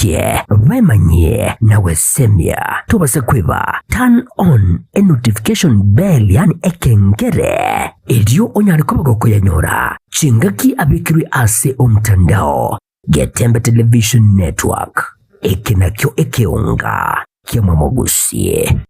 Baenekie, baemanyie na gwesemia. Tobasa kweba, turn on a notification bell yaani ekengere, erio onyare koba gokoyanyora chingaki abekirwe ase omtandao. Getembe Television Network, eke nakio ekeonga ki'amamogusie.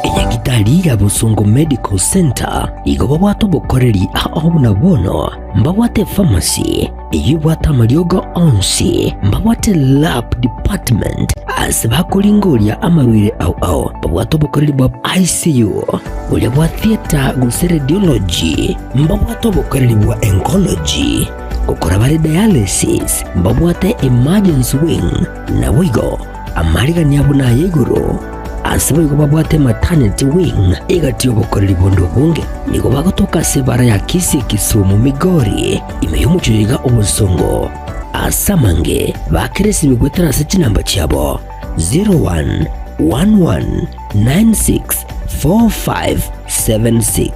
Enyagitari ya Bosongo Medical Centre igo babwate obokoreri ao buna bono mbabwate epharmacy eyio ebwate amariogo onsi, mbabwate lab department ase bakoringoria amarwaire ao ao, babwate obokoreri bwa ICU, boria bwa theatre gose radiology, mbabwate obokoreri bwa oncology, gokora bare dialysis, mbabwate emergency wing, naboigo Amarigani abo naya igoro, ase boigo babwate maternity wing egati y'obokoreri bonde obonge. Nigo bagotoka ase ebara ya Kisii Kisumu Migori, ime y'omochie oyo iga obosongo. Ase amange bakera esimi goetera ase chinamba chiabo 0111964576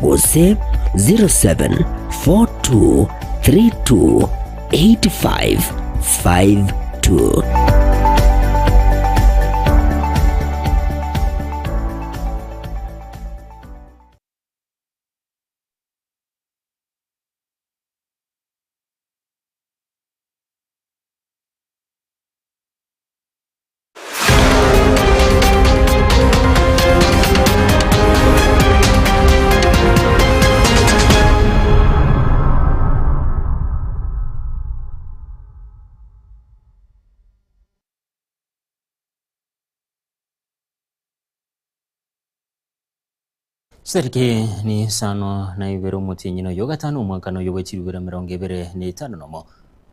gose 074232 8552. Chitariki ni isano na ibere omotienyi noyo gatano omwaka noyo bwe chirubere emerongo ebere na etano nomo.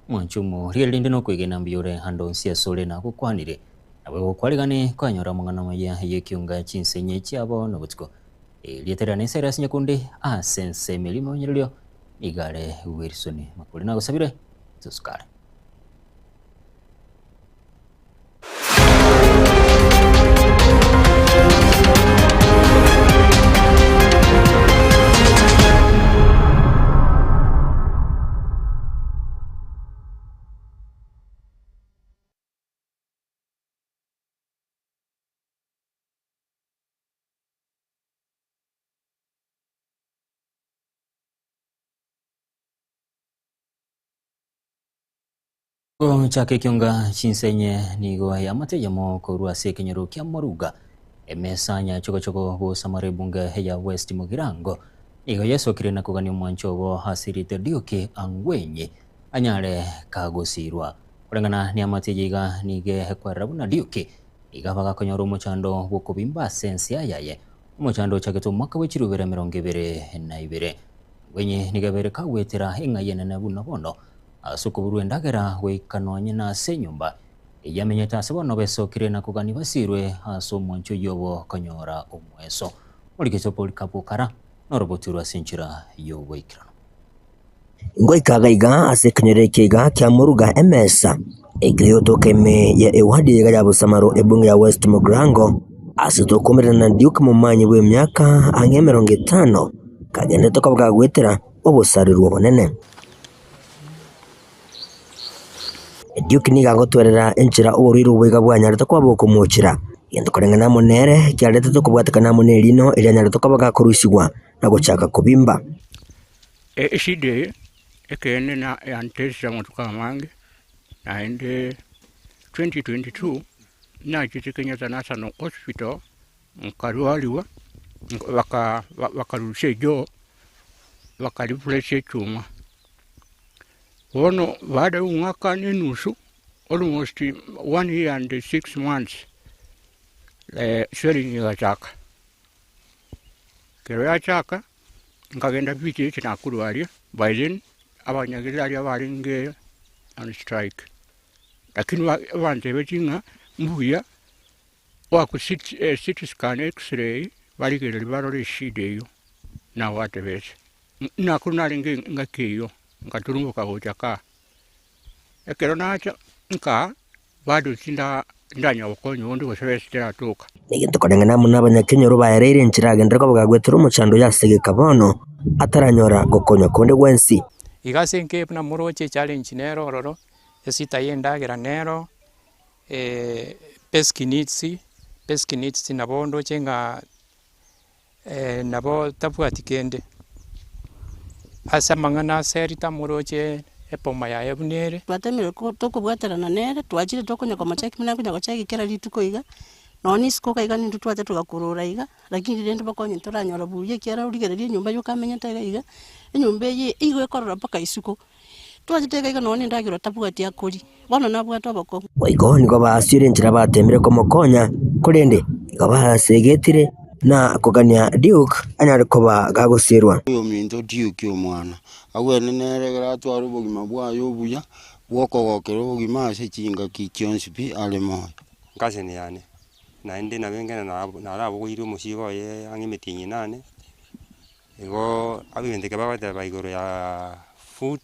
Mwanche omoria rende nokwegena mbuya ore ande onsi asore nagokwanire. Naboigo gokwarigane kwanyora amang'ana amaya y'ekiunga chinsenye chiabo nobotuko. Erieta riane Cyrus Nyakundi ase ensemo eria omonyererio nigo are Wilson Makori nagosabire tosukare. Gochaka ekionga chinsenye nigo eamate eyemo korwa ase ekenyoro kia Moruga, emesa ya chogochogo gosamara ebunge ya West Mugirango nigo yesokire na kogania omwancho obo ase erieta Duke Angwenyi anyare kagosirwa. Koreng'ana neamate eye iga nigo ekwerera buna Duke nigo abagakonyora omochando bw'okobimba ase ense yaye, omochando ochagete omwaka bwe chirubere emerongo ebere na ibere. Angwenyi nigo ebeire kagwetera eng'ai enene buna bono Ase okoburwa endagera goika nonye nase enyomba eyio amenyete ase bono besokire na kogania basirwe ase omwancho oyio obo konyora omweso. Morikete Polycarp Okara norobotirwe ase enchera y'oboikeranu. Ngoika iga iga ase ekenyoro eke iga kia Moruga emesa ekio yotoka ime ye ewadi iga ya Busamaro ebunge ya West Mugirango ase tokomerana na Duke Momanyi bw'emiaka ang'e emerongo etano kagenderete koba kagoetera obosareru obonene. Duke nigo agotwerera enchera oborwaire obo iga bwanyarete koba bokomochera, egento koreng'ana amo nere kiaretete okobwatekana amo nerino erianyarete koba gakorusigwa na gochaka kobimba. Eshida eye ekeene na yantesire amatuko amange, naende 2022 nachete Kenyatta National Hospital nkarwariwa, baka bakarusia ejoo, baka replace echuma. Bono baada ya omwaka na enusu, almost one year and six months, swelling egachaka. Ekero yachaka, nkagenda PGH Nakuru aria, by then abanyagitari abarenge on strike, lakini bantebetie ng'a mbuya Goakwa CT scan, X-ray, barigereria barore eshida eyio, nagwatebete. Nakuru narenge engaki eyio, nkaturumboka gocha kaa. Ekero nacha nkaa, bado tinda. Ndanyora obokonyi bonde gose besa teratoka. Negento koreng'ana amo nabanyakenyoro baereire enchera agenderere koba gagwetera omochando oyo ase egeka bono ataranyora gokonywa konde gwensi. Iga ase enka buna moroche echallenge nero ororo, esita ya endagera nero, basic needs, basic needs nabo ndoche ng'a Nabo tabwati kende. Ase amang'ana ase Erita amoroche eboma yaye buna ere. Twatemire ko tokobwaterana nere, twachire tokonya komocheki buna nkonya gocheki kera rituko iga, nonye na isiko iga iga nintwe twacha togakorora iga, lakini rende bokonye ntoranyora buya ekiagera origereria enyomba yoka amenyete iga iga, enyomba eye igo ekorora mpaka isiko. Twachete iga iga nonye na endagera otabwati akoria, bono nabwate obokong'u. Boigo nigo baasire enchera bateemire komokonya, korende igo basegetire na kogania Duke anyare koba gagosirwa. Oyominto Duke omwana, agwene nere ekero atware obogima bwaye obuya bw'okogokera obogima ase chingaki chionsi pi are moyo. Cousin yane, naende nabo engene narabogoirie omosigo oye ang'e emetienyi inane. Igo ebinto ekero bagoteba igoro ya food,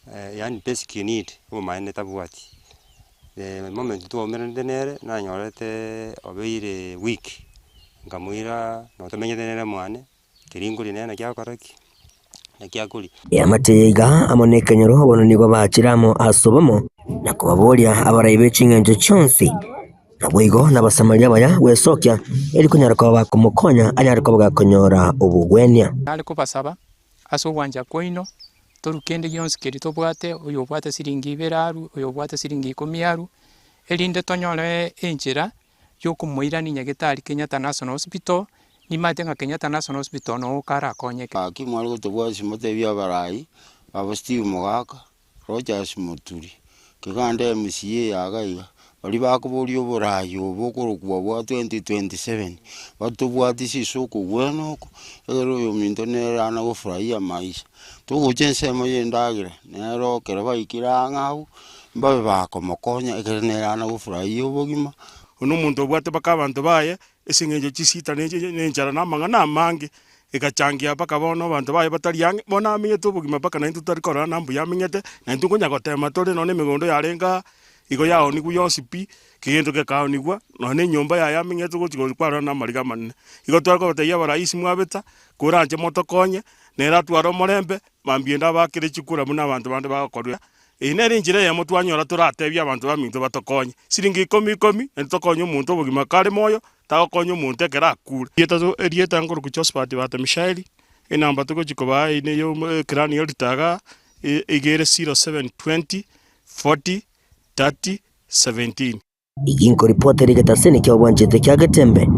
yaani basic need, obomaene tabwati. Moment twaumeranete nere, nanyorete obeire weak, nkamoira nabo tomenyete nere mwane, keria nkoria nere naki agokora ki? Naki akoria. Eamate eye iga amo nekenyoro bono nigo bachire amo ase obomo na kobaboria abarai be ching'encho chionsi. Naboigo n'Abasamaria abaya gwesokia, erio konyara koba bakomokonya anyare koba gakonyora obogwenia. Nare kobasaba ase ogwancha kwaino, torue kende gionsi keria tobwate, oyobwate siringi ibere arue, oyobwate siringi ikomi arue, erinde tonyore enchera yokomoirania nyagetari Kenyatta National Hospital, nimanyete ng'a Kenyatta National Hospital noo karakonyeke. Gaki mware gotobwatia motebie abarai abo Steve Mogaka, Rogers Moturi, Keganda MCA iga iga, baria bakoboria oboraai obo okorokwa bwa 2027, batobwatisi ase okogwena oko, ekero oyominto nere ana gofurahia maisha. Togocha ensemo ya endagera, nero ekero baikire ang'e abwo, mbabe bakomokonya ekero nere ana gofurahia obogima. Oyio nomonto obwate mpaka abanto baye, ase eng'encho chisita ne enchara na amang'ana amange, egachangia mpaka bono abanto baye batari ang'e, bono amenyete obogima mpaka naintwe totari korora na mbuya amenyete, na intwe nkonya gotema tore nonye na emegondo yarenge aa, igo yaonigwa yonsi pi, kegento gekaonigwa, nonye na enyomba yaye amenyete gochi gochi kwarora na amariga amanene. Igo tware kobatebia abaraisi mwabeta, koranche motokonye, nere atware omorembe, mambia ende abakere chikura buna abanto bande bagokorwa. Eye nere enchera eyemo twanyora toratebie abanto baminto batokonye. Siringi ikomi ikomi, naende tokonye omonto obogima kare moyo, tagokonya omonto ekero akure. Erieta nkorokwa Josphat Bahati Mishaeli, enamba togochia kobaa eye neye ekerani ya ritaga iga ere 0720 40 30 17. Igi nkoripotera egetaseni kia obwanchete kia Getembe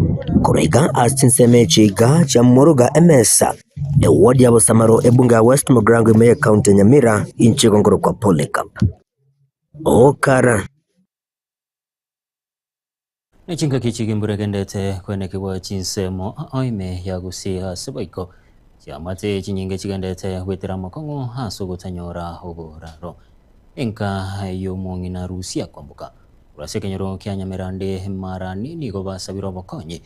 korwa iga ase chinsemo echi iga chia Moruga Emesa, eward ya Bosamaro ebunge ya West Mugirango ime ye county ya Nyamira inche igo nkorokwa Polycarp Okara. Ne chingaki chigembura egendete kwenekigwa chinsemo ime ya Gusii ase boiko chiamate chinyinge chigendete goetera amakong'u ase ogotanyora oboraro. Enka y'omong'ina Rusia kwamboka korwa ase ekenyoro kia Nyamerande Marani nigo basabire obokonyi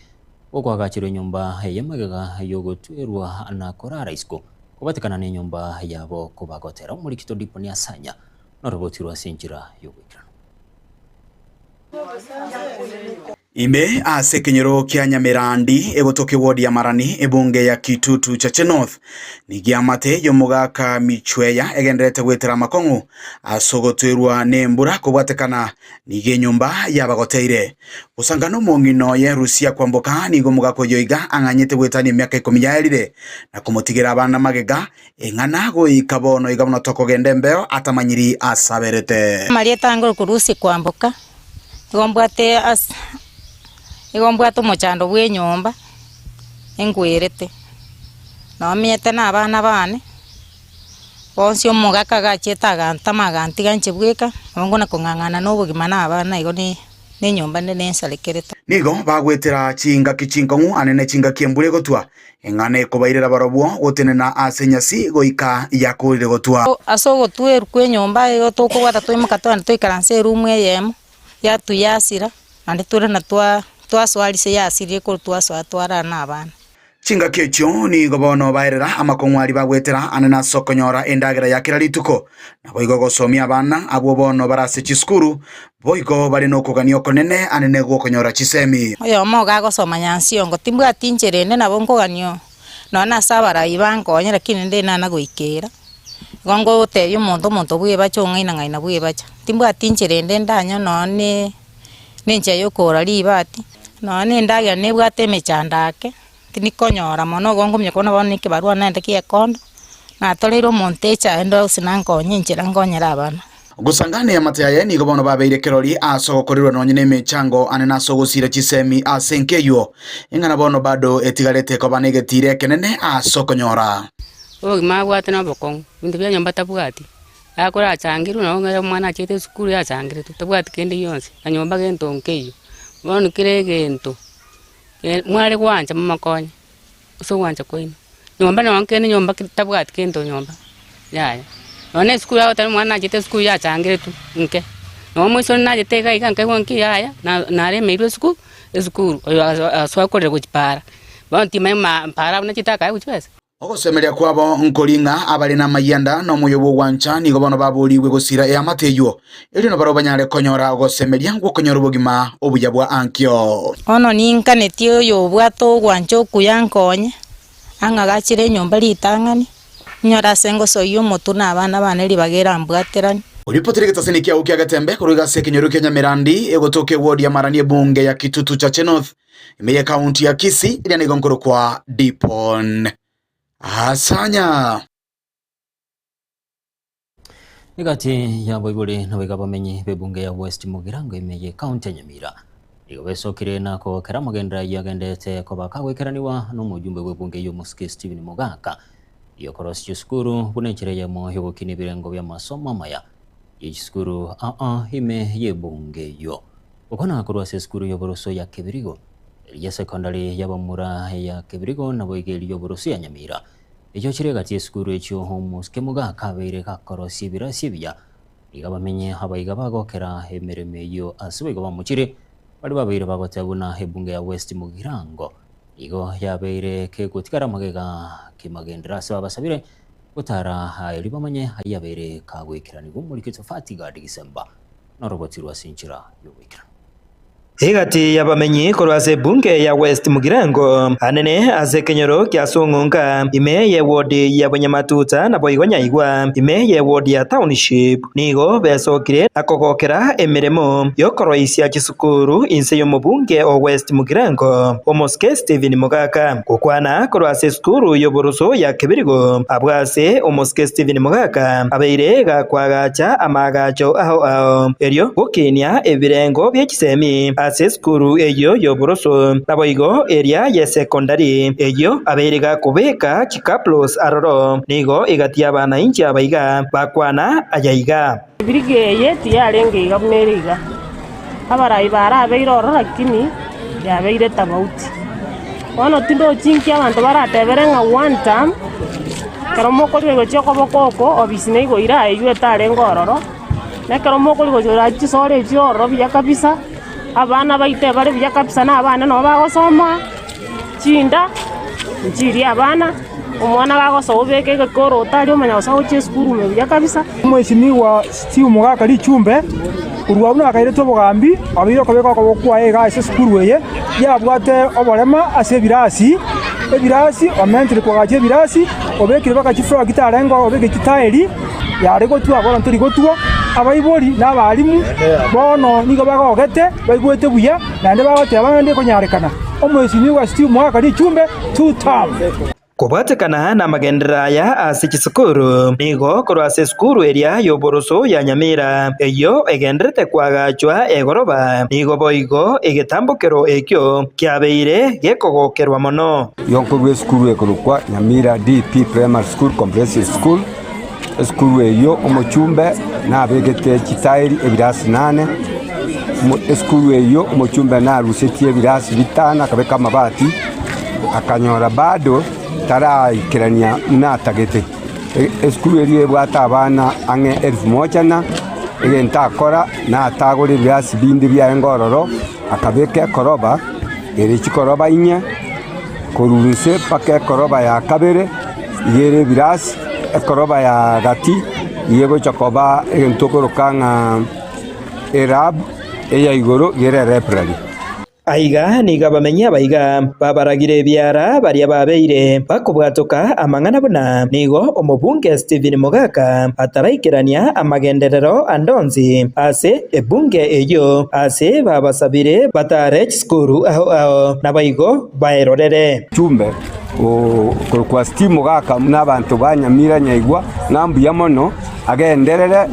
bw'okoagacherwa enyomba eye magega y'ogotwerwa na korara isiko kobatekana nenyomba yabo kobagotera. Omorikito Diponi Asanya norobotirwe ase enchera y'ogoikeranu. Ime ase ekenyoro kia Nyamerandi, egotoka ewodi ya Marani, ebunge ya Kitutu Chache North, nigo eamate y'omogaka Michweya egendererete goetera amakong'u ase ogotwerwa nembura kobwatekana nigo enyomba yabagoteire. Gosangana omong'ina oye Rusia Kwamboka nigo omogaka oyo iga ang'anyete goetania emiaka ikomi yaerire na komotigera abana magega Eng'ana goika bono iga buna tokogenda embeo atamanyiri asaberete. Amarieta ange okorusia kwamboka, nigo mbwate ase nigo mbwate omochando bwa enyomba, engwerete, nomenyete na abana bane, bonsi omogaka agachiete agantama agantiga inche bweka, nabo nkona kong'ang'ana na obogima na abana igo ne. nenyomba ende nensarekerete. Nigo bagwetera chingaki chinkong'u ane ne chingaki embura egotwa, eng'ana ekobairera barobwo gotenena ase enyasi goika yakoorire gotwa. Ase ogotwerwa kw'enyomba igo tokobwata twaimoka twagenda twaikaransa eroom eyemo, yatuyasira, naende tore na twa twasoa ase yasirire korwa twasoa twarara na abana. Chingaki echio nigo bono baerera amakong'u aria bagwetera ane nase okonyora endagera ya kera rituko, naboigo gosomia abana abwo bono bare ase chisukuru, boigo bare nokogania okonene anene gw'okonyora chisemi. Oyomo iga agosoma Nyansiongo, timbwati inchera ende nabo nkogania nonya nase abarai bankonye lakini rende nana goikera. Igo ngotebia omonto omonto bwebacha ong'aina ng'aina bwebacha, timbwati inchera ende ndanyore nonya ne nenchera ya okogora ribati, nonya na endagera nebwate emechando ake, tindikonyora mono igo nkomanya korwa bono na ekebarua naende kia ekondo, natoreire omonto echae ndo gose nankonye enchera nkonyere abana. Gosangania amate aye nigo bono babeire kirori ase ogokorerwa nonye nemechango ane nase ogosiira chisemi ase enka eyio, ing'ana bono bado etigarete koba negetiira ekenene ase okonyora. Obogima abwate nobokong'u, ebinto bia nyomba tabwati, akorachangerwe nabo ng'a omwana achete esukuru yachangeretwe, tabwati kende gionsi, na nyomba gento nkeiyo. Bono kera egento, mware gwancha momokonye, ase ogwancha kwaino. Nyomba nonye kende nyomba tabwati kento nyomba, yaya. Nonye na esukuru agoteba omwana nachete esukuru yachangeretwe nke, nonye omoisore nachete iga iga nkaigwa nki yaya, na naremeirwe esuku esukuru, oyo asoa korera gochia paara. Bono timanya ma paara abwo nachete akaegwa chibesa. Ogosemeria kwabo nkori ng'a abare namayianda na omoyo bw'ogwancha nigo bono baboorigwe gosira eamate eyio, erio nabarabwo banyare konyora ogosemeria gw'okonyora obogima obuya bwa ankio. Bono ninkanetie oyobwate ogwancha okuya nkonye, ang'agachere enyomba ritang'ani, inyore ase ngosoyia omotwe na abana bane ribaga erambwateranie. Oripoti ri'egetasini kiao kia Getembe korwa iga ase ekenyoro kia Nyamerandi, egotoka ewodi ya Marani ebunge ya Kitutu Chache North, Ime y'ekaunti ya Kisii eria nigo nkorokwa Dipon Asanya. Egati y'abaibori naboigo abamenyi b'ebunge ya West Mugirango ime y'ekaunti ya Nyamira nigo besokire na kogokera amagenderero ayio agenderete koba kagoikeranigwa n'omojumbe bw'ebunge eyio Omosike Stephen Mogaka y'okorosia chisukuru buna enchera eyemo y'ogokinia ebirengo bi'amasomo amaya ye chisukuru aa ime y'ebunge eyio. Gokwana korwa ase esukuru y'oboroso ya Kebirigo, eria y'esekondari y'abamura ya Kebirigo naboigo eria y'oboroso ya Nyamira. Echio chire egati y'esukuru echio omosike mogaka abeire gakorosia ebirasi ebiya. Nigo abamenyi abaiga bagokera emeremo eyio ase boigo bamochire, baria babeire bagoteba buna ebunge ya West Mugirango nigo yabeire kegotigara magega kimagenderero ase babasabire gotara erio bamanye ayio abeire kagoikeranigwa. Omoriki Tofati Gadi Gisemba. noroboti rw'ase enchera y'ogoikeranu. Egati y'abamenyi korwa ase ebunge ya West Mugirango, anene ase ekenyoro kia Song'onga, ime y'ewodi ya Bonyamatuta naboigo Nyaigwa, ime y'ewodi ya Township, nigo besokire na kogokera emeremo y'okoroisia chisukuru inse y'omobunge o West Mugirango, Omosike Stephen Mogaka. Gokwana korwa ase esukuru y'oborusu ya Kebirigo, abwo ase Omosike Stephen Mogaka abeire gakoagacha amaagacho ao ao, erio gokinia ebirengo bie chisemi ase esukuru eyio y'oboroso, naboigo eria y'esekondari, eyio abeire gakobeka chikaplos aroro, nigo egati y'abanainchi aba iga bakwana aya iga. Ebirigi eye tiyarenge iga buna ere iga. Abarai barabeire ororo lakini yabeire tabauti. Bono tindochi inki abanto baratebere ng'a one term, ekero mokorigia gochia okoboko oko obisi naigo ira eywo etarenge ororo, na ekero mokorigia gochia ora chisoro echio ororo buya kabisa, abana baito ebare buya kabisa na abana nabo bagosoma. Chinda nchiria abana, omwana gagosoa obeke egekoroto aria omanya gosoa gochia esukuru ime buya kabisa. Omwesimigwa Steve Mogaka Richumbe, korwa abwo nakairetwe obogambi, abeire okobeka okoboko kwaye iga ase esukuru eye, yabwate oborema ase ebirasi, ebirasi omentire koagacha ebirasi, obekire mpaka chifloor chitarenge oo obekire chitaeri, yare gotwa bono tori gotwa, abaibori na abalimu bono nigo bagogete baigwete buya. Naende bagoteba ng'a ndekonyarekana, Omwesimigwa Steve Mwaka Richumbe, two term. Kobwatekana namagenderero aya ase chisukuru, nigo korwa ase esukuru eria y'oboroso ya Nyamira, eyio egendererete koagachwa egoroba, nigo boigo egetambokero ekio kiabeire gekogokerwa mono. Igo nkorwa esukuru ekorokwa Nyamira DP Primary School Comprehensive School, Esukuru eyio omochumbe nabegete chitairi ebirasi nane, esukuru eyio omochumbe narusetie ebirasi bitano akabeka amabati, akanyora bado taraikerania buna atagete. Esukuru eria ebwate abana ang'e elfu moja na egento akora natagore ebirasi binde biarenge ororo, akabeka ekoroba, ere chikoroba inye. Korwa inse mpaka ekoroba ya kabere iga ere ebirasi, ekoroba ya gati iga egocha koba egento okoroka ng'a elab, eya igoro iga ere elibrary. Aiga nigo abamenyi abaiga babaragire ebiara baria babeire bakobwatoka amang'ana buna nigo omobunge Stephen Mogaka ataraikerania amagenderero ande onsi ase ebunge eyio ase babasabire batare chisukuru ao ao naboigo baerorere. Chumbe korokwa Steve Mogaka buna abanto ba Nyamira Nyaigwa ng'a mbuya mono agenderere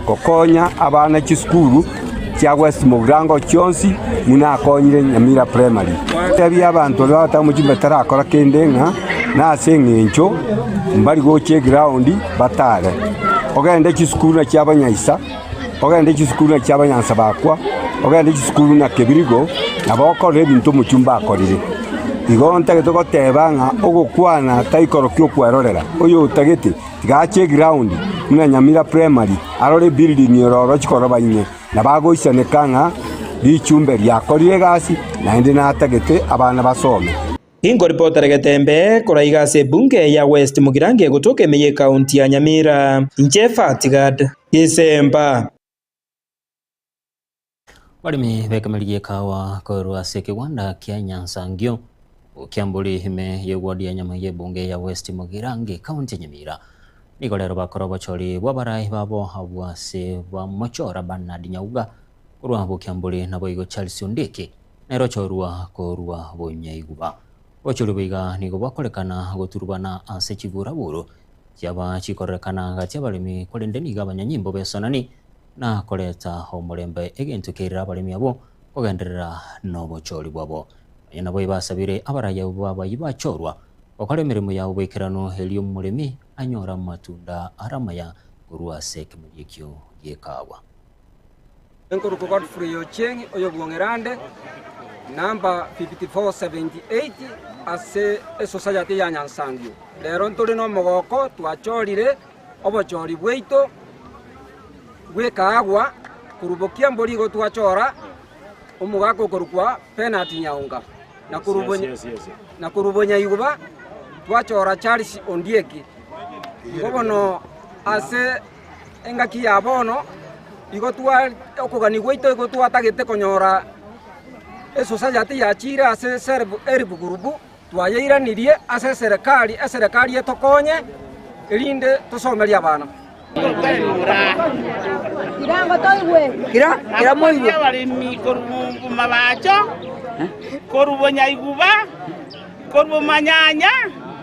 gokonya abana chisukuru chia West Mugirango chionsi buna akonyire Nyamira Primary. Tebia abanto baria batari mochumbe tarakora kende ng'a nase eng'encho mbari gocha eground batare. Ogende chisukuru na chiabanyaisa, ogende chisukuru na chiabanyansa bakwa, ogende chisukuru na kebirigo, nabo okorora ebinto omochumbe akorire. Igo ntagete goteba ng'a ogokwana taikorokia okwerorera, oyotagete Tiga ache eground buna Nyamira Primary arore ebuilding ere oro chikoroba inye, nabo agoisaneka ng'a richumbe riakorire egasi naende natagete abana basome. Inkoripotera Getembe korwa iga ase ebunge ya West Mugirango egotoka ime y'ecounty ya Nyamira. Inche Fatgad Gisemba. Abaremi b'ekemeri gi'ekawa korwa ase ekegwanda kia Nyansangio, Kiamburi ime y'eward ya Nyamai y'ebunge ya West Mugirango ekaunti ya Nyamira nigo rero bakora obochori bw'abarai babo abwo ase bamochora Bernard Nyauga korwa Bokiamburi naboigo Charles Ondieki nere ochorwa korwa Bonyaiguba. Obochori obo iga nigo bwakorekana goturubana ase chiguraguru chiaba chikororekana gati y'abaremi korende nigo abanyanyimbo b'esonani na koreta omorembe egento kerire abaremi abwo kogenderera nobochori bwabo. Nonya nabo ebasabire abarai abwo b'abayio bachorwa gokora emeremo yabo boikeranu erio omoremi anyore amatunda are amaya korwa ase ekemeri ekio gi'ekaagwa. Nkorokwa Godfrey Ochieng oyo bw'Ong'erande, number 5478 ase esosayati ya Nyansangio. Rero ntore nomogoko twachorire obochori bwaito bw'ekaagwa korwa bokiambo rigo twachora omogaka okorokwa Bernard Nyaunga, na korwa na korwa bonyaiguba twachora Charles Ondieki. Igo bono ase engaki ya bono igo twa okogania gwaito igo twatagete konyora esosayati yachire ase self help group. Twayeiranirie ase eserekari, eserekari etokonye, erinde tosomerie abana. Abaremi korwa mabacho, korwa bonyaiguba, korwa manyanya,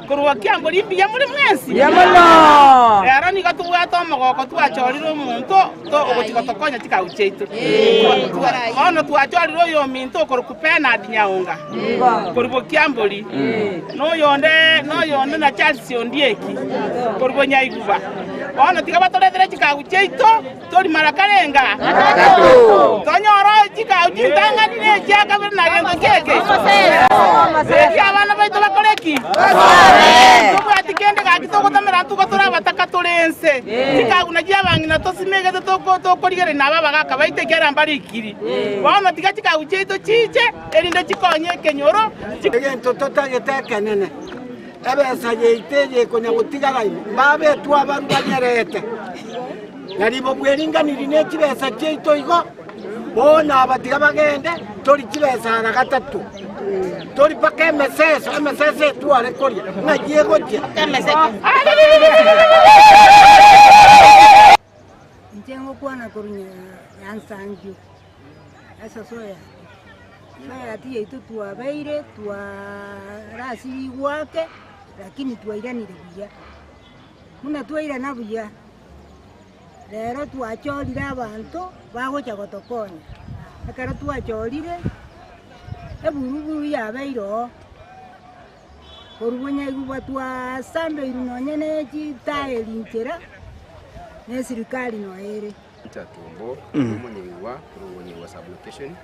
korwa kiambori mbuya more mwensi? Mbuya mono. Rero nigo tobwate omogoko twachorire omonto ogochia gotokonya chikau chiaito. Bono twachorire oyominto okorokwa Bernard Nyaunga. Korwa Bokiambori, na oyonde noyonde na Charles Ondieki korwa Bonyaiguba. Bono tiga batoretere chikagu chiaito torimara karenga tonyore chikagu chintang'ani na echia kabere na gento kieke erio abana baito bakore ki? Tobwati kende gaki togotamera ntuko tore abataka tore ense. Chikagu nachio abang'ina tosimegete tokorigereria nabo abagaka baito ekiagera mbarikiri. Bono tiga chikagu chiaito chiche, erinde chikonye ekenyoro. Egento totagete ekenene, ebesa yaito eye ekonya gotigara ime, mbabetwe abarwa banyerete, na ribo bweringanirie ne chibesa chiaito igo, bono aba tiga bagende, tori chibesa ara gatato, tori mpaka emeseso, emeseso etware koria, ng'aki egochia? Inche ngokwana korwa Nyansangio, esosoyati. Esoyati yaito twabeire twarasirigwe ake, lakini twairanire buya. Buna twairana buya, rero twachorire abanto bagocha gotokonya. Ekero twachorire, eburuburu yabeire oo. Korwa bonyaigwa twasambeirwe nonya ne chitaeri nchera, na esirikari noyo ere. Peter Tumbo, omonyaigwa korwa Bonyaigwa Sub-location,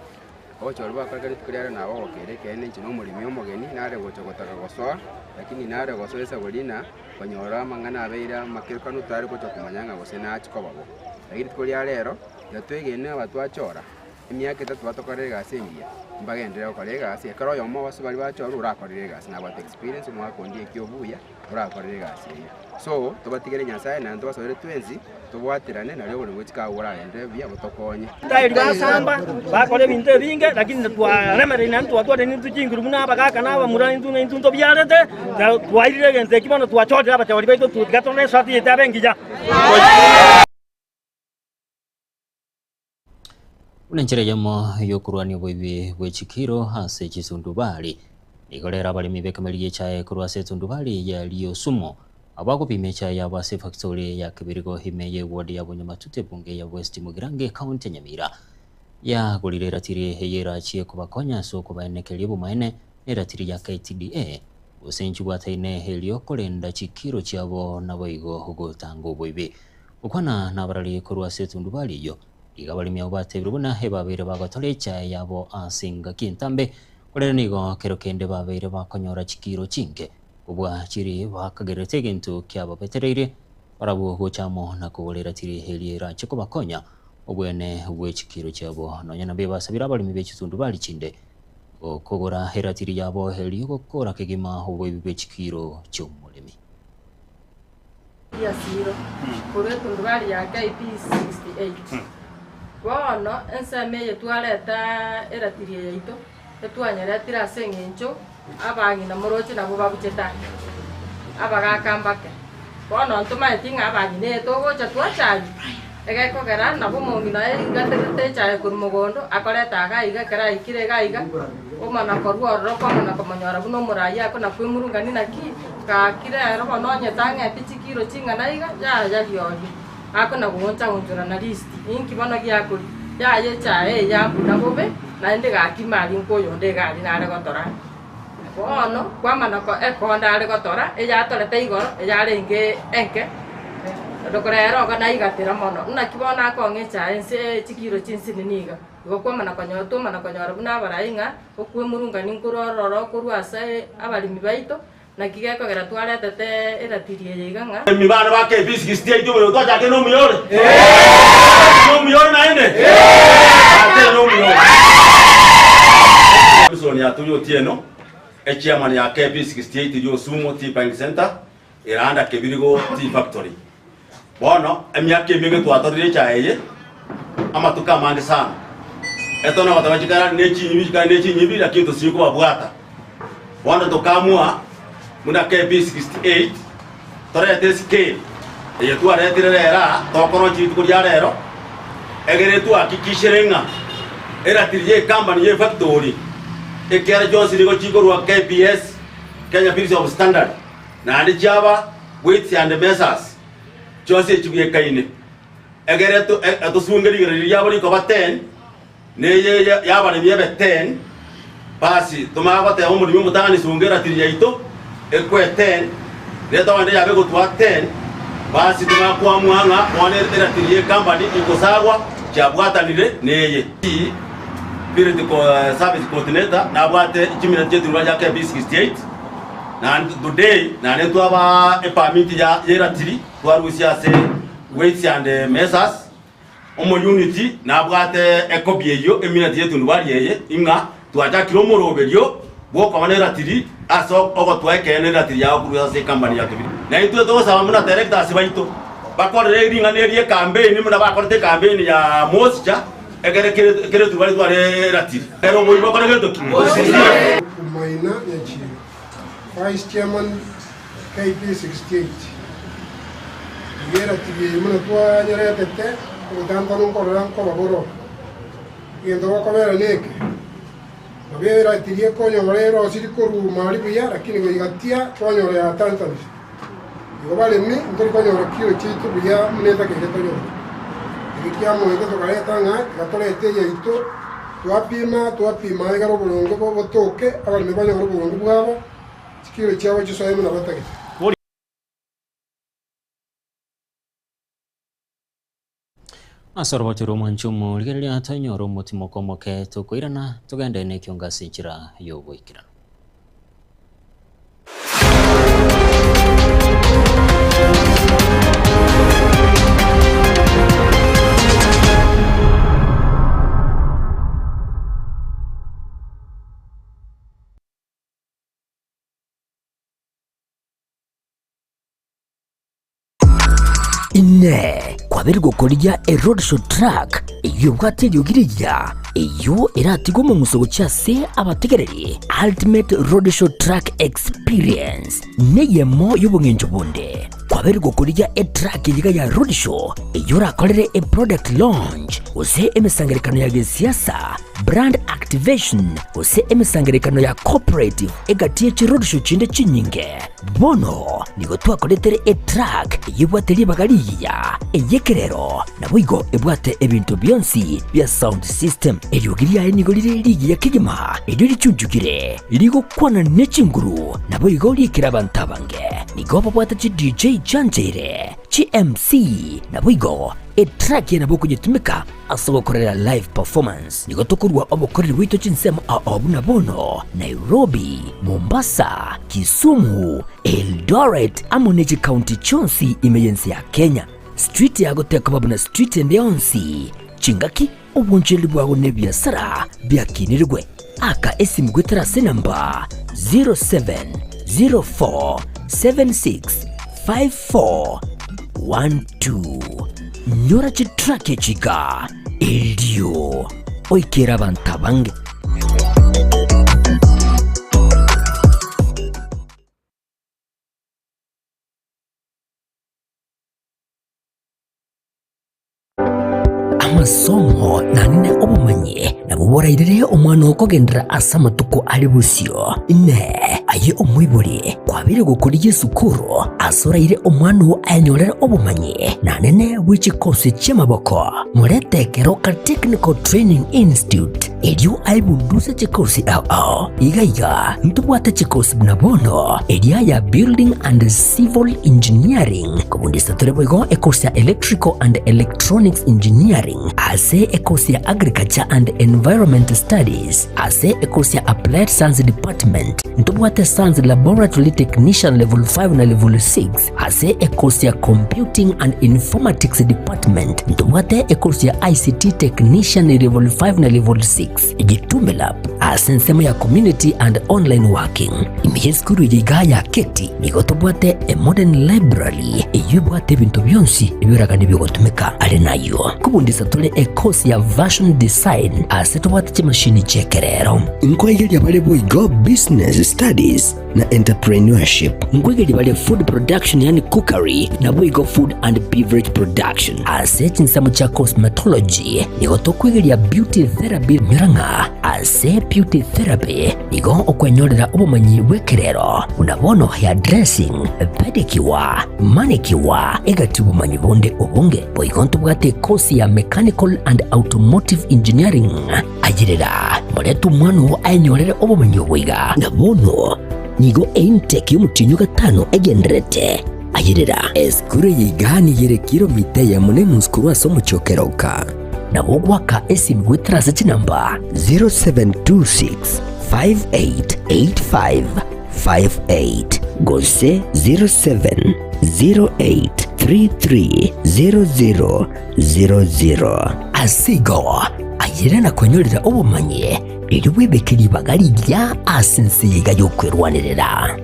ogochorwa bakoreka rituko riare nabagokera ekeene inche na omoremi omogeni nare gocha gotaka gosoa, lakini nare gosoa esaburi na konyora amang'ana abeire amakerokano totare gocha komanya ng'a gose nachi koba bo. Lakini rituko ria rero, tiga twegene aba twachora. Emiaka etato batokorera egasi engiya, mbagenderere gokora egasi, ekero oyomo ase baria bachorwa orakorere egasi nabwate experience omwaka onde ekia obuya orakorere egasi eyio. So, tobatigere Nyasaye naende tobasoere twensi, tobwaterane nario oboremo bwe chikawa boragenderere buya botokonye. Israeli basamba, bakora ebinto ebinge, lakini twaremereire naende twatwarire intwe chinguru buna abagaaka na abamura intwe na intwe ntobiarete, na twairire egento eki bono twachorire abachori baito tiga torore eswati yaito ebe engiya. Buna enchera eyemo y'okorwania oboibi bwe chikiro ase chisundubari, nigo rero abaremi b'ekameri y'echae korwa ase etundubari ya Liosumo abagopima echae yabo ase efactori ya Kebirigo ime y'eward ya Bonyamatute ebunge ya West Mugirango ekaunti ya Nyamira yagorire eratiri eye erachie kobakonya ase okobaenekeria obomaene neratiri ya KTDA gose nchibwataine erio korenda chikiro chiabo naboigo gotanga oboibi. Gokwana nabarari korwa ase etundubari eyio Iga abaremi abwo batebire buna ebabeire bagotora echae yabo ase engaki entambe, korende nigo kero kende babeire bakonyora chikiiro chinke kobua chiria bakagererete egento kiababetereirie barabwo gocha amo na kogora eratiri eria erache kobakonya obwene bwe chikiiro chiabo. Nonya nabo ebasabire abaremi be chitundubari chinde kogora eratiri yabo erio gokora kegima oboibi bwe chikiiro chi'omoremi. Riasiro, korwa etundubari ya KP 68. Bono ensemo eye twareta eratiri eye yaito, etwanyeretire ase eng'encho abang'ina moroche nabwo babuchete aa, abagaka mbake. Bono ntomaeti ng'a abang'ina eye togocha twacharia, egekogera nabo omong'ina oye igaterete echaye korwa mogondo, akoreta iga iga ekero aikire iga iga, omana korwa ororo kwamana komonyora buna omoraia akona kwemurungania naki, Gaki rero bono onye tang'eti chikiro ching'ana iga, yaya riorio, akona gooncha-onchorana risiti, inki bono giakoria? Yaya echae eye yambuna bobe, naende gaki mari nkoyonde iga aria nare gotora. Bono kwamana ko ekonda are gotora, eyatorete igoro, eyarenge enke, rero iga naigatera mono. Naki bono akong'a echae ense chikiro chinsinini iga. Igo kwamana konyora, twamana konyora buna abarai ng'a okwemurungania nkorwa ororo korwa ase abaremi baito, naki gekogera twaretete eratiri eye iga ng'a. Abaremi bane ba KB 68 omoyio twachake nomuya ore? Nomuya ore naende? Ate nomuya ore. Samson Atuya Otieno, echairman ya KB 68 Riosumo Tea Buying Centre, Eranda Kebirigo Tea Factory. Bono emiaka emenge twatorire echae eye, amatuko amange sana. Etona goteba chikarani ne chinyibi, chikarani ne chinyibi, lakini tosinyi kobabwata. Bono tokaamua buna KB 68 torete escale eye twaretire rero aa, tokorochia rituko ria rero, egere twahakikishere ng'a eratiri ye ecompany ye efactory, ekiara chionsi nigo chikorwa KBS, Kenya Bureau of Standard, naende chiaba Weights and Measures chionsi echi bwekaine, egere tosunge rigererio riabo rikoba 10, na eye y'abaremi ebe 10, basi tomanye goteba omoremi omotang'ani sunga eratiri yaito ekwe 10, na etogende yabe egotwa 10, basi tomanye koamua ng'a bono eratiri y'ecompany ekosagwa chiabwatanire neye. Field Service Coordinator nabwate chimineti chi'eturuma chia KB 68. Naende today naende twabaa epermit ya y'eratiri twarusia ase Weights and Measures, omo unit nabwate ecopy eyio emineti y'etundubari eye ing'a twachakire omoroberio bw'okoba neratiri ase ogotoa ekeene eratiri yao korwa ase ecompany ya Kebiri. Na intwe togosaba buna directors baito bakorere ring'ana eri ecampaign buna bakorete ecampaign ya Moisture ekere kere etundubari tware eratiri. Ere oboibi bokore gento ki? Maina Nyachieng, Vice Chairman KP 68, Iga eratiri eye buna twanyeretete ogotantana nkorora nkoba bororo. Egento gokobera neke, nabo eratiri ekonyora erosiri korwa mari buya lakini goigatia twanyora yatantanire. Igo baremi ntori konyora kiro chiaito buya buna etakeire tonyore. Eke kiamoete tokareta ng'a tiga torete eyaito, twapima, twapima egere oboronge botoke, abaremi banyore oboronge bwabo, chikiro chiabo chisoe buna batagete. Ase orobato rw'omwanchi omorigereria tonyore omotimoko omoke tokoirana togende nekiongo ase enchera y'ogoikeranu. Inee! Kwabeire gokorigia eroadshow truck eyio ebwate eriogi rigiya, eyio eratigwe omong'uso gochia ase abategereri? Ultimate Roadshow Truck Experience neyemo y'obong'encho bonde. Kwabeire gokorigia etruck eyiga ya roadshow eyio orakorere eproduct launch gose emesangererekano ya gesiasa, brand activation gose emesangererekano ya cooperative egati ye chiroadshow chinde chinyinge. Bono nigo twakoretere etruck eyio ebwate ribaga rigiya, ey'ekerero, naboigo ebwate ebinto bionsi bia sound system. Eriogi riaye nigo rire rigiya kegima, erio richunchukire, rigokwana ne chinguru, naboigo riikire abanto abange. Nigo babwate chi DJ chiancheire, chi MC, naboigo etruck eye nabo okonyetumeka ase ogokorera live performance. Nigo tokorua obokoreri bwaito chinsemo ao buna bono, Nairobi, Mombasa, Kisumu, Eldoret amo ne chikaunti chionsi ime y'ense ya Kenya. Street yago tekoba buna street ende yonsi. Chingaki, obonchoreri bwago na ebiasara biakinirigwe. Aka esimu goetera ase enamba 0704765412. Nyora chitrack echi iga erio oikere abanto abange. Amasomo naende obomanyi nabwo borairere omwana oo kogenderera ase amatuko are bosio. Inee! Aye omoibori, kwabeire gokorigia esukuru ase oraire omwana oo ayenyorere obomanyi naende bwe chikosi chi'amaboko? Morete Keroka Technical Training Institute erio aebunduse chikosi ao ao. Iga iga ntobwate chikosi buna bono eria ya Building and Civil Engineering, kobundisa tore boigo ekosi ya Electrical and Electronics Engineering, ase ekosi ya Agriculture and Environment Studies, ase ekosi ya Applied Science Department ntobwate Science Laboratory Technician Level 5 na Level 6, Ase ekosi ya Computing and Informatics Department ntobwate ekosi ya ICT Technician Level 5 na Level 6, Gitume Lab ase ensemo ya Community and Online Working. Ime y'esukuru eye igaa ya Keti nigo tobwate a modern library eyio ebwate ebinto bionsi ebioraganie biogotumeka. Are nayio nkobundisa tore ekosi ya Fashion Design ase tobwate chimashini chi'ekerero. Nkoigeria bare boigo Business Studies na Entrepreneurship. Nkoigeria bare Food Production yaani Cookery naboigo Food and Beverage Production. Ase chinsemo chia Cosmetology nigo tokoigeria Beauty Therapy nyora ng'a ase Beauty Therapy nigo okwenyorera obomanyi bw'ekerero buna bono hairdressing, pedicure, manicure egati obomanyi bonde obonge. Boigo ntobwate ekosi ya Mechanical and Automotive Engineering. Ayerera, morete omwana oo ayenyorere obomenyo obo iga. Na bono nigo eintake y'omotienyi o gatano egendererete. Ayerera, esukuru eye iga nigo ere kilomita eyemo na enusu korwa ase omochie o Keroka. Nabo ogoaka esimi goetera ase chinamba 0726 5885 58 gose 0708 3300 00. Ase igo, ayere na kwenyorera obomanyi, erio bwebeke ribaga rigiya ase ense eye iga y'okwerwanerera.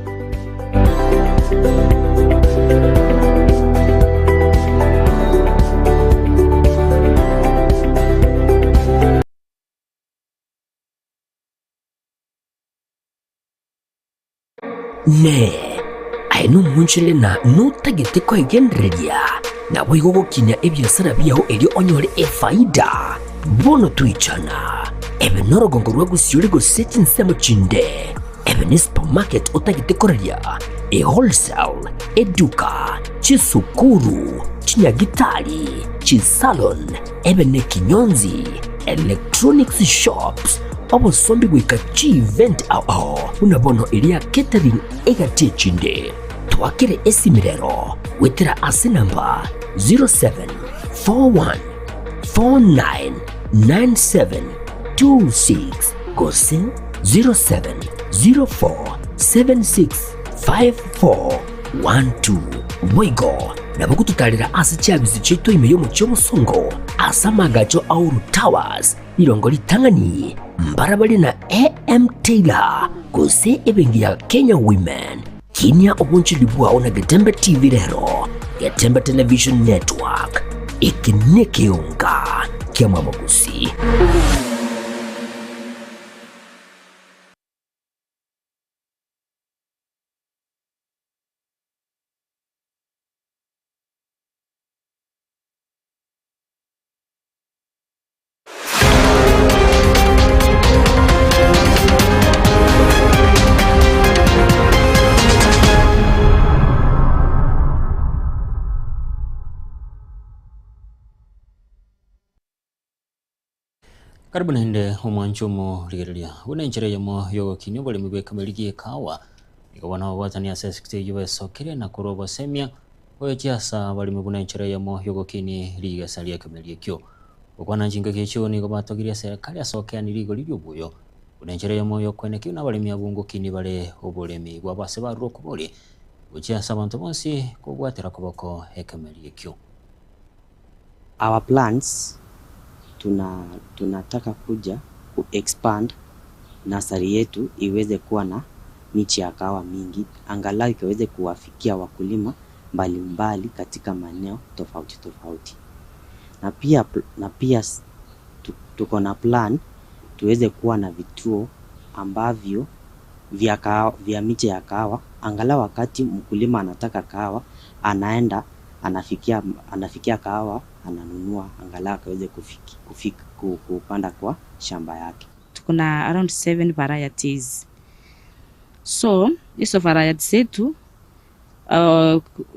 Inee! Aye nomonchorere na notagete koegendereria, naboigo gokinia ebiasara biao erio onyore efaida? Bono toichana, ebe norogongo rwa gosiori gose chinsemo chinde, ebe ne supermarket otagete koraria, ewholesale, eduka, chisukuru, chinyagitari, chisalon, ebe nekinyonzi, electronics shops, obosombi goika chievent ao ao buna bono eria catering egati echinde. Twakere esimi rero goetera ase namba 0741 499726 gose 0704 765412. Boigo nabo gototarera ase chiabisi chiaito ime y'omochie omosongo ase amaagacho a Uhuru Towers, rirongo ritang'ani, mbarabare na AM Taylor, gose ebenki ya Kenya Women. Kinia obonchori bwao na Getembe TV rero. Getembe Television Network, eke nekeonga kia Mwamogusi. Karibu naende omwancho omorigereria buna enchera eyemo y'ogokinia oboremi bw'ekameri gi'ekawa nigo bono ababwatani ase esekta eyio besokire na korwa obosemia goetia ase abaremi buna enchera eyemo y'ogokinia rigesa ri'ekemeri ekio. Gokwana chingaki echio nigo batogirie eserekari ase okeani rigori ri'obuya buna enchera eyemo y'okoenekia buna abaremi abwo ngokinia bare oboremi bwabo ase barure okobori gochia ase abanto bonsi kobwatera koboko ekemeri ekio. Our plans tuna tunataka kuja ku expand nursery yetu iweze kuwa na miche ya kahawa mingi angalau ikaweze kuwafikia wakulima mbali mbali katika maeneo tofauti tofauti. Na pia na pia tuko na plan tuweze kuwa na vituo ambavyo vya kahawa, vya miche ya kahawa angalau wakati mkulima anataka kahawa anaenda anafikia, anafikia kahawa ananunua angalau akaweze kufiki, kufiki, kupanda kwa shamba yake. Tuko na around 7 varieties. So hizo varieties zetu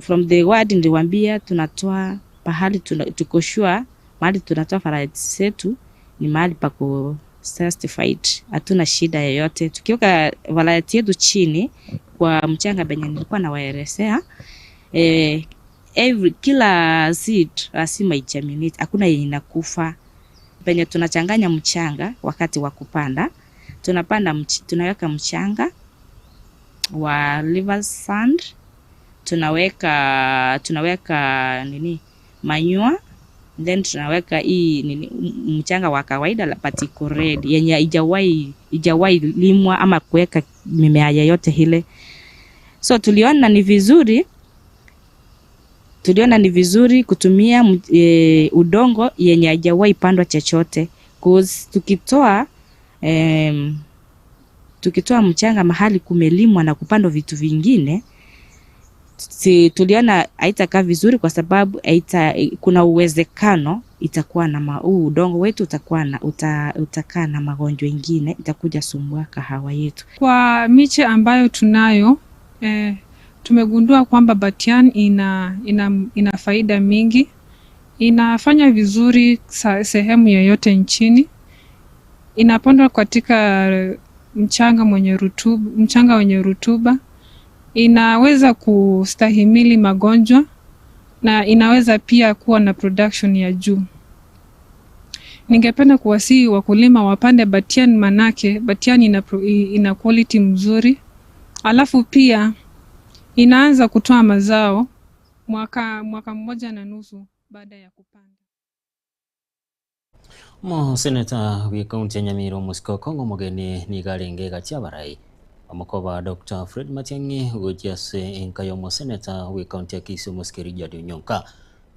from the word niliwaambia tunatoa pahali tuna, tuko sure mahali tunatoa varieties zetu ni mahali pako certified, hatuna shida yoyote. Tukiweka variety yetu chini kwa mchanga benye nilikuwa nawaelezea eh, every kila seed lazima igerminate, hakuna yenye inakufa. Penye tunachanganya mchanga wakati wa kupanda, tunapanda mch tunaweka mchanga wa river sand, tunaweka tunaweka nini manure, then tunaweka hii nini mchanga wa kawaida but iko red yenye haijawahi ijawahi limwa ama kuweka mimea yoyote ile. So tuliona ni vizuri tuliona ni vizuri kutumia e, udongo yenye haijawahi pandwa chochote cause tukitoa em, tukitoa mchanga mahali kumelimwa na kupandwa vitu vingine si, tuliona haitakaa vizuri kwa sababu haita, kuna uwezekano itakuwa na huu udongo wetu utakuwa na uta, utakaa na magonjwa ingine itakuja sumbua kahawa yetu. Kwa miche ambayo tunayo eh, tumegundua kwamba Batian ina, ina, ina faida mingi. Inafanya vizuri sehemu yoyote nchini. Inapandwa katika mchanga mwenye rutuba, mchanga wenye rutuba. Inaweza kustahimili magonjwa na inaweza pia kuwa na production ya juu. Ningependa kuwasihi wakulima wapande Batian manake Batian ina, ina quality mzuri, alafu pia inaanza kutoa mazao mwaka, mwaka mmoja na nusu baada ya kupanda. Omoseneta bw'ekaunti ya Nyamira omosike Okong'o omogeni nigo arenge egati y'abarai omokoba Dr. Fred Matiang'i gochia ase enka ya omoseneta bw'ekaunti ya Kisii omosike Richard Onyonka.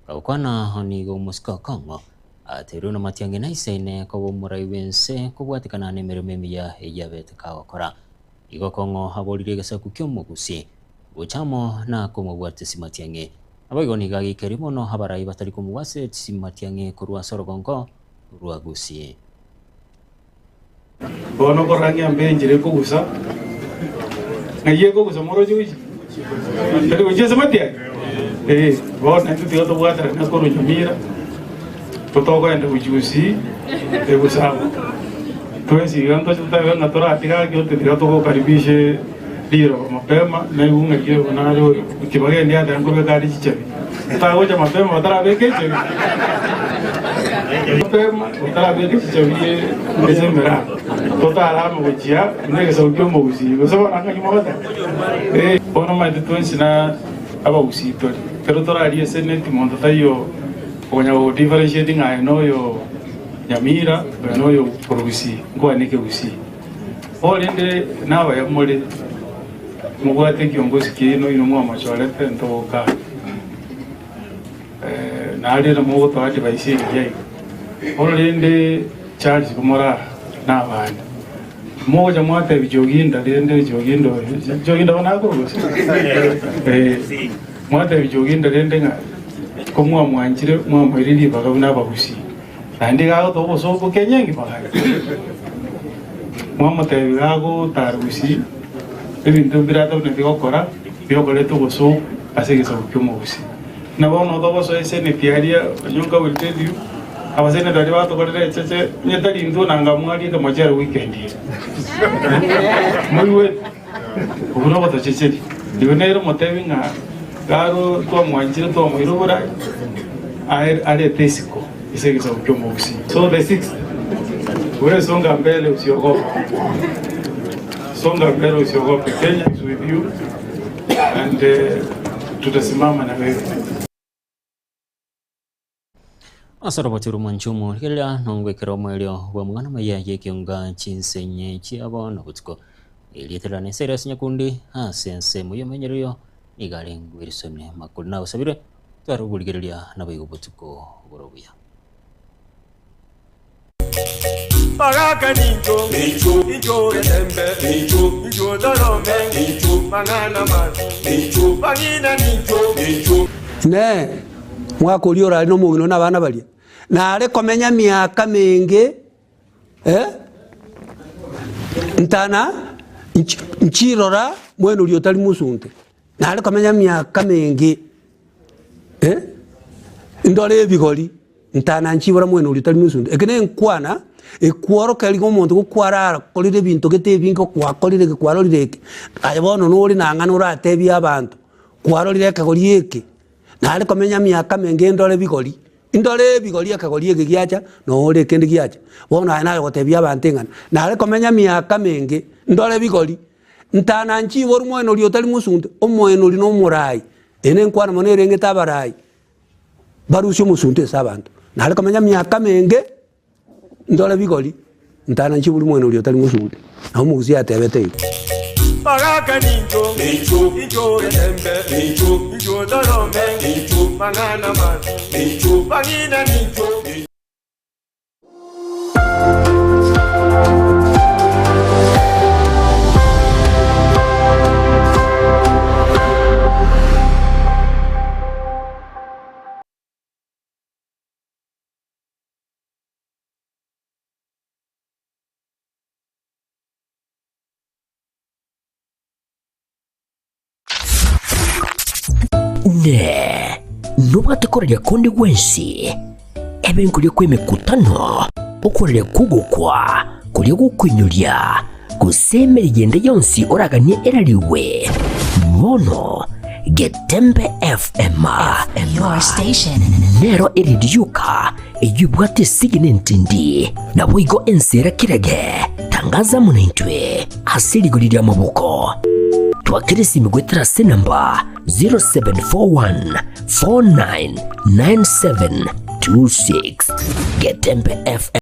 Gokwana nigo omosike Okong'o ateirwe na Matiang'i naisaine koba omorai bw'ense kobwatikana na emeremo emiya eyio abete kagokora. Igo Okong'o aborire egesaku kia omogusi gochamo na komobwatisia Matiang'i. Naboigo nigo ageikeria mono abarai batari komobwatisia Matiang'i korwa ase orogongo rwa Gusii. Bono korora ng'a enchera ekogusa, ng'ai ekogusa moroche gochia? Tari gochia ase matiang'i? Eh, bono intwe tiga tobwaterane korwa Nyamira, totokoenda gochia Gusii, egusa amo. Twensi iga ntoche totabe ng'a toratiga ake ote tiga togokaribishe riroba mapema, naigwe ng'aki oyo nare oyo, kibagendi ateba nkobeka are chichabi. Totagocha mapema batarabeka echabi. Mapema batarabeka chichabi ase emerango. Totarame gochia buna egesaku kia omogusii, gose bono ng'aki mogoteba? Eh, bono omanyete twensi na abagusii tore. Ekero torarie eseneti monto taiyo okonya go differentiate ng'a aye noyo Nyamira, oyo noyo korwa Gusii, nkwane ekegusii. Korende nabaya more, mobwate ekiongosi kiaino inwe mwamachorete ntogoka. Narire mogotoa advice engiya iga. Bono rende Charles komorara na abande. Mogocha mwatebia Joginda rende Joginda oyo, Joginda bono akorwa gose? Eh, mwatebia Joginda rende ng'a komwamwanchire mwamoire ribaga buna abagusii. Naende iga agotoa obosooku Kenya engima gaki. Mwamotebia iga agotara gusii, ebinto mbire atabwenereti gokora, biokoreta obosooku ase egesaku ki'omogusii. Na bono togosoa eseneti aria, Onyonka will tell you, abaseneta baria batokorera echeche, onye tari intwe nanga mwariete mochere weekend eye. Moigwete? Obwo nogotochecheria. Igo nere omotebi ng'a garo twamwanchire twamoira oborai, aye arete isiko ase egesaku ki'omogusii. So the sixth, wewe songa mbele usiogope. Songa mbele usiogope. Kenya is with you and tutasimama na wewe. Ase orobacho rw'omwancho rigereria nongwekere omoerio bw'amang'ana amaya y'ekeunga chinsenye chiabo na botuko. Erieta riane Cyrus Nyakundi ase ensemo y'omoenyererio nigo arenge Wilson Makori nagosabire tware oborigereria naboigo botuko bore obuya. Bagaka nincho, incho getembe, incho torome, mang'ana mabi, bang'ina nincho. Inee! Omwaka oria orare nomong'ina na abana baria, nare komenya miaka menge, eh, ntana nchirora mwene oria otari mosunte, nare komenya miaka menge, eh, ndore ebigori. Ntana nchibora mwene oria otari mosunte. Eke nenkwana ekworokereria ng'a omonto gokwarakorire ebinto gete ebinge gwakorire eke kwarorire eke, aye bono nore nang'ana oratebie abanto, kwarorire ekegori eke, nare komenya miaka menge ndore bigori, ndore ebigori ekegori eke giacha nore ekende giacha. Bono aye naye ogotebia abanto eng'ana, nare komenya miaka menge ndore bigori, ntana nchiborwe mwene oria otari mosunte, omoene oria na omorai, eye nenkwana mono erengete abarai. Barusie omosunte ase abanto, nare komenya miaka menge, ndore bigori, ntana inche bori mwene oria otari mosunte. Nabo omogusii atebete igo. Bagaka nincho, incho getembe, incho torome, mang'ana mabi, bang'ina nincho. Inee! Nobwate koraria konde gwensi, ebe nkoria kw'emekutano, okoraria kw'ogokwa, koria gokoinyoria, gose emeriyo ende yonsi oraganie erarigwe? Bono Getembe FM nero eredi yoka eyio ebwate esegi na entindi, naboigo ense era kirage. Tangaza amo naintwe ase rigori ri'amaboko. Twakera esimi goetera ase enamba 0741 499726. Getembe FM.